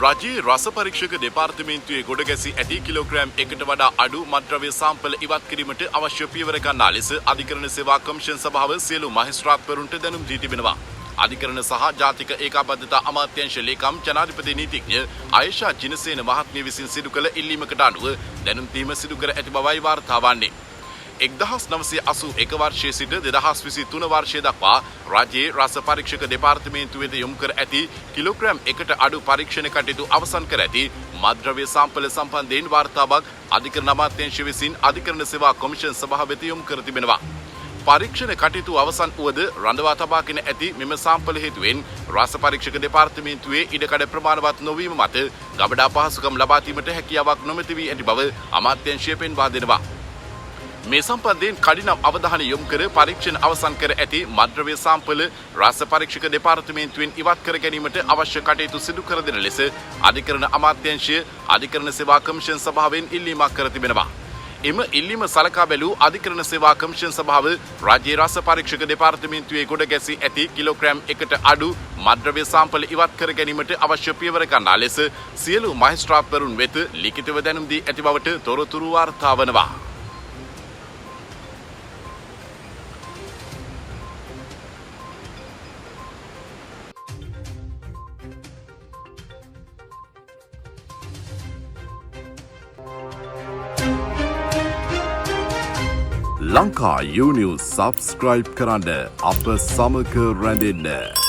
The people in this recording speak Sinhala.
රජයේ රස පරීක්ෂක දෙපාර්තමේන්තුවේ ගොඩ ගැසී ඇති කිලෝග්‍රෑම් එකට වඩා අඩු මත්ද්‍රව්‍ය සාම්පල ඉවත් කිරීමට අවශ්‍ය පියවර ගන්නා ලෙස අධිකරණ සේවා කොමිෂන් සභාව සියලු මහේස්ත්‍රාත්වරුන්ට දැනුම් දී තිබෙනවා. අධිකරණ සහ ජාතික ඒකාබද්ධතා අමාත්‍යාංශ ලේකම් ජනාධිපති නීතිඥ අයෂා ජිනසේන මහත්මිය විසින් සිදු කළ ඉල්ලීමකට අනුව දැනුම් දීම සිදු කර ඇති බවයි වාර්තා වන්නේ. 1981 වර්ෂයේ සිට 2023 වර්ෂය දක්වා රජයේ රස පරීක්ෂක දෙපාර්තමේන්තුව වෙත යොමු කර ඇති කිලෝග්‍රෑම් එකට අඩු පරීක්ෂණ කටයුතු අවසන් කර ඇති මත්ද්‍රව්‍ය සාම්පල සම්බන්ධයෙන් වාර්තාවක් අධිකරණ අමාත්‍යාංශ විසින් අධිකරණ සේවා කොමිෂන් සභාව වෙත යොමු කර තිබෙනවා. පරීක්ෂණ කටයුතු අවසන් වුවද රඳවා තබාගෙන ඇති මෙම සාම්පල හේතුවෙන් රස පරීක්ෂක දෙපාර්තමේන්තුවේ ඉඩකඩ ප්‍රමාණවත් නොවීම මත ගබඩා පහසුකම් ලබා දීමට හැකියාවක් නොමැති වී ඇති බව අමාත්‍යාංශය පෙන්වා දෙනවා. මේ සම්බන්ධයෙන් කඩිනම් අවධානය යොමු කර පරීක්ෂණ අවසන් කර ඇති මත්ද්‍රව්‍ය සාම්පල රස පරීක්ෂක දෙපාර්තමේන්තුවෙන් ඉවත් කර ගැනීමට අවශ්‍ය කටයුතු සිදු කර දෙන ලෙස අධිකරණ අමාත්‍යාංශය අධිකරණ සේවා කොමිෂන් සභාවෙන් ඉල්ලීමක් කර තිබෙනවා. එම ඉල්ලීම සලකා බැලූ අධිකරණ සේවා කොමිෂන් සභාව රාජ්‍ය රස පරීක්ෂක දෙපාර්තමේන්තුවේ ගොඩ ගැසී ඇති කිලෝග්‍රෑම් එකට අඩු මත්ද්‍රව්‍ය සාම්පල ඉවත් කර ගැනීමට අවශ්‍ය පියවර ගන්නා ලෙස සියලු මහේස්ත්‍රාත්වරුන් වෙත ලිඛිතව දැනුම් දී ඇති බවට තොරතුරු වාර්තා වනවා. ලංකා You News subscribe කරන්න අප සමග රැඳෙන්න.